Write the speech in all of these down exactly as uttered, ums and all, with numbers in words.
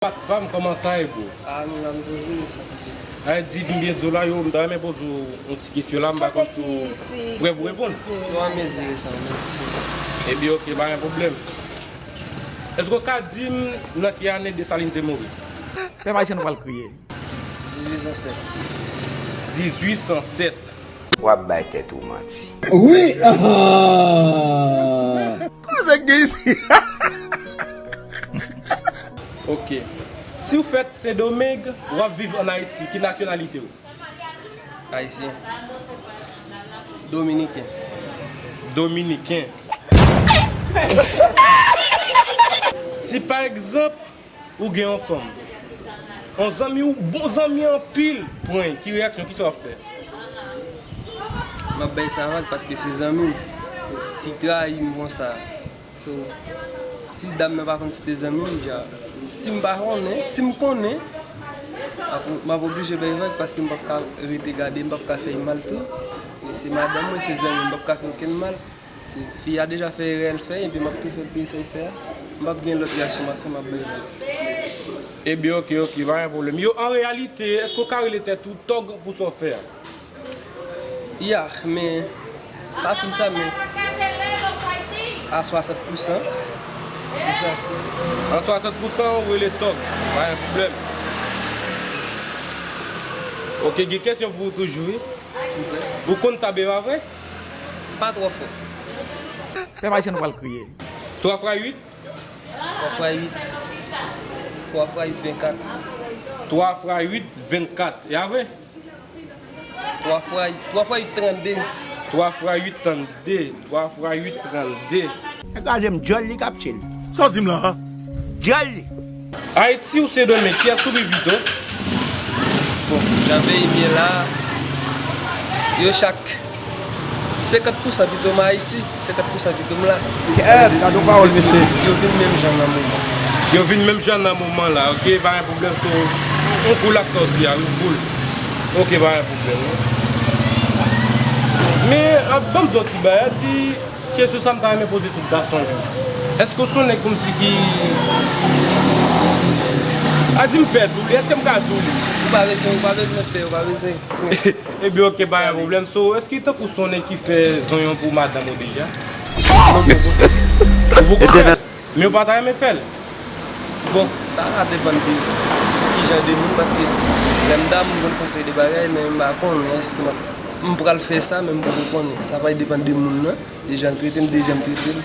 Atis pa m, kòman sa ye, bro? Ah, nou la, m poze sa. Ay, di m byen di w la, yo, m ta renmen poze w yon ti kesyon la, m pa konn si w prè pou reponn. Yo, an mezi sa, men di se bon. Ebyen, oke, pa gen pwoblèm. Èske w ka di m nan ki ane Desalin te mouri? Pèp ayisyen, nou pral kriye. Dizuit san sèt. Dizuit san sèt. W ap bay tèt ou manti. Wi, ahan. Kòman nèg gen isi? Oke. Si w fèt Sendomeng, w ap viv ann Ayiti, ki nasyonalite w? Ayisyen. Dominiken. Dominiken. Si pa egzanp, ou gen yon fanm. Yon zanmi w, bon zanmi anpil, pran, ki reyaksyon, kisa w ap fè? M ap bay sa vag paske se zanmi m. Si l trayi m konsa, so, si dam nan pa konn si te zanmi m, dja, si m pa konnen, si m konnen, ap, m ap oblije bay vag paske m p ap ka rete gade, m p ap ka fè l mal tou. E se madanm mwen, se zanmi m, m p ap ka fè okenn mal. Se fi a deja fè erè l fè, epi m ap tou fè l peye sa l fè a. M p ap gen lòt reyaksyon m ap fè, m ap bay vag. Ebyen, oke, oke, pa gen pwoblèm. Yo, an reyalite, èske w ka rele tèt ou tòg pou sa w fè a? Ya, men, pa fin sa, men a swasant pou san, se sa. An swasant pou san, ou rele tòg, pa gen pwoblèm. Oke, gen kesyon pou ou toujou, wi. Ou konn tabe, pa vre? Pa twò fò. Pèp ayisyen, nou pral kriye. Twa fwa uit? Twa fwa uit. Twa fwa uit, vennkat. Twa fwa uit, vennkat. E apre? Twa fwa, twa fwa uit, trannde. Twa fwa uit, trannde. Twa fwa uit, trannde. Nèg la di m djòl li k ap tchil. Sa w di m la a? Djòl li. Ayiti ou Sendomeng, kiyès ou pi pito? Bon, jan peyi m ye la, yo chak senkant pou san pito m Ayiti, senkant pou san pito m la. Kèt, gade yon pawòl, mesye. Yo vin menm jan nan moman. Yo vin menm jan nan moman la, oke, pa gen pwoblèm, so, yon kou l ap sòti a, wi, kou l. Oke, pa gen pwoblèm, non. Men, ap, ban m di yon ti bagay, di, kesyon sa m ta renmen poze tout gason yo. Èske w se yon nèg kòmsi ki, a di m pè di w li, èske m ka di w li? Ou pa bezwen, ou pa bezwen pè, ou pa bezwen. Ebyen, oke, pa gen pwoblèm. So, èske tankou w se yon nèg ki fè zonyon pou madanm ou deja? Non, mwen poko fè. Ou poko fè l? Men ou pa ta renmen fè l? Bon, sa va depann de ki jan de moun, paske lè m damou m konn fè yon seri de bagay, men m pa konnen èske m ap, m pral fè sa, men m poko konnen. Sa va depann de moun nan, de jan l trete m, de jan m trete l,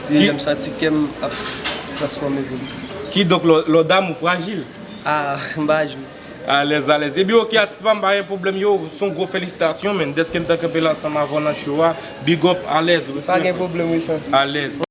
de jan m santi kè m ap transfòme pou li. Kidonk, lè w, lè w damou frajil? Ah, m pa jwe. Alèz, alèz. Ebyen, oke, atis pa m, pa gen pwoblèm, yo, se yon gwo felisitasyon, men, dèske m te kanpe la ansanm avè w nan show a. Big up, alèz, respè. Pa gen pwoblèm, wi, san. Alèz.